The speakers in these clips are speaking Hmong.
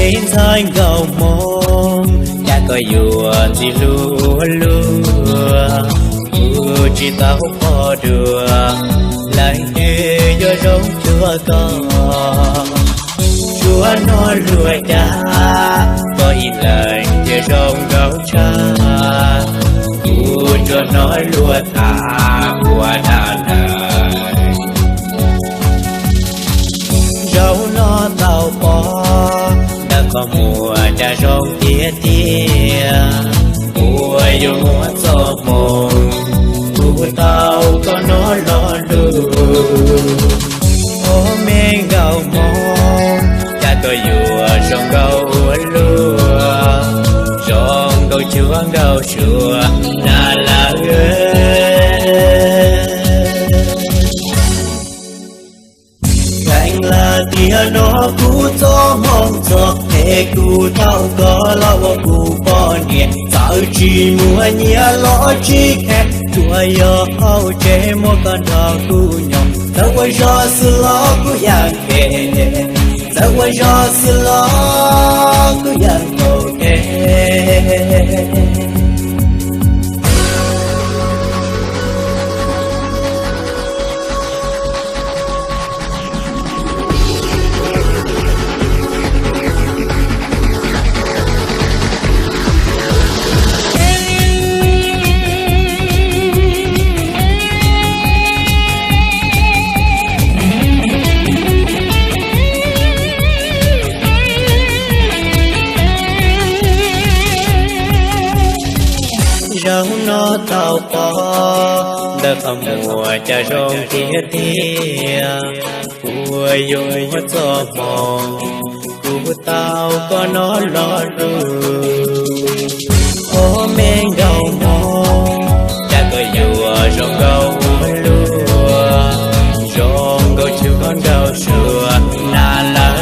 Ib ntxhais nkauj Hmoob, cas koj yuav ntxim hlub ua luaj, kuv tsis tau pom dua leej twg yuav zoo cuag koj. Tsuas hnov luag cas koj ib leeg thiaj zoo nkauj tshaj, kuv tsuas hnov luag tham ua dab ntawd. Zaum no tau pom ntawm qhov muag cas zoo tiag tiag, uas yuav muaj txoj hmoo kuv tau koj no los lug. Ua me nkauj Hmoob, cas koj yuav zoo nkauj ua luaj, zoo nkauj cuag nkauj suab na lawm. Kheev lam tias no kuv txoj hmoo txog es kuv tau koj los ua kuv poj niam, txawm tsis muaj nyiaj los tsis kheev, tsuas yog hauv tsev muab koj nrog kuv nyob. Txawm ua zog xwb los kuv yeej kheev, txawm ua zog xwb los kuv yeej ok. Zaum no tau pom ntawm qhov muag cas zoo tiag tiag, uas yuav muaj txoj hmoo kuv tau koj no los lug. Ua me nkauj Hmoob, cas koj yuav zoo nkauj ua luaj, zoo nkauj cuag nkauj suab na lawm.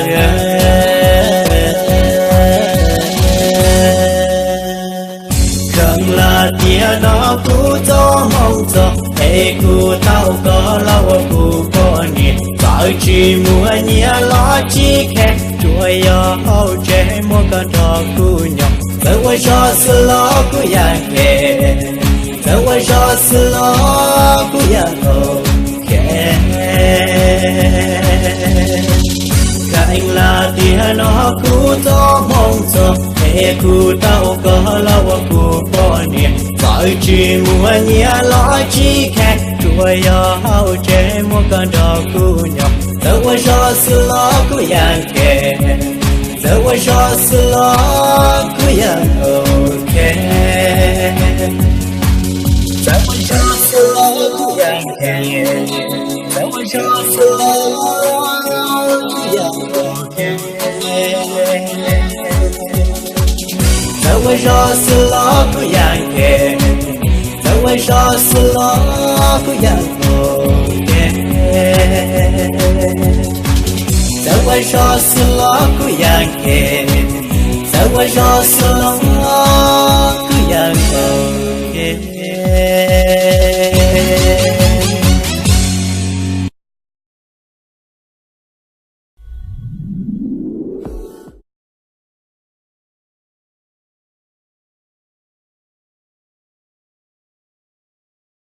Kheev lam tias no kuv txoj hmoo txog es kuv tau koj los ua kuv poj niam, txawm tsis muaj nyiaj los tsis kheev, tsuas yog hauv tsev muab koj nrog kuv nyob. Txawm ua zog xwb los kuv yeej kheev, txawm ua zog xwb los kuv yeej ok. Kheev lam tias no kuv txoj hmoo txog es kuv tau koj los ua kuv poj niam, txawm tsis muaj nyiaj los tsis kheev, tsuas yog hauv tsev muab koj nrog kuv nyob. Txawm ua zog xwb los kuv yeej kheev, txawm ua zog xwb los kuv yeej ok. Txawm ua zog xwb los kuv yeej kheev, txawm ua zog xwb los kuv yeej ok. Txawm ua zog xwb los kuv yeej kheev, txawm ua zog xwb los kuv yeej ok. Txawm ua zog xwb los kuv yeej kheev, txawm ua zog xwb los kuv yeej ok.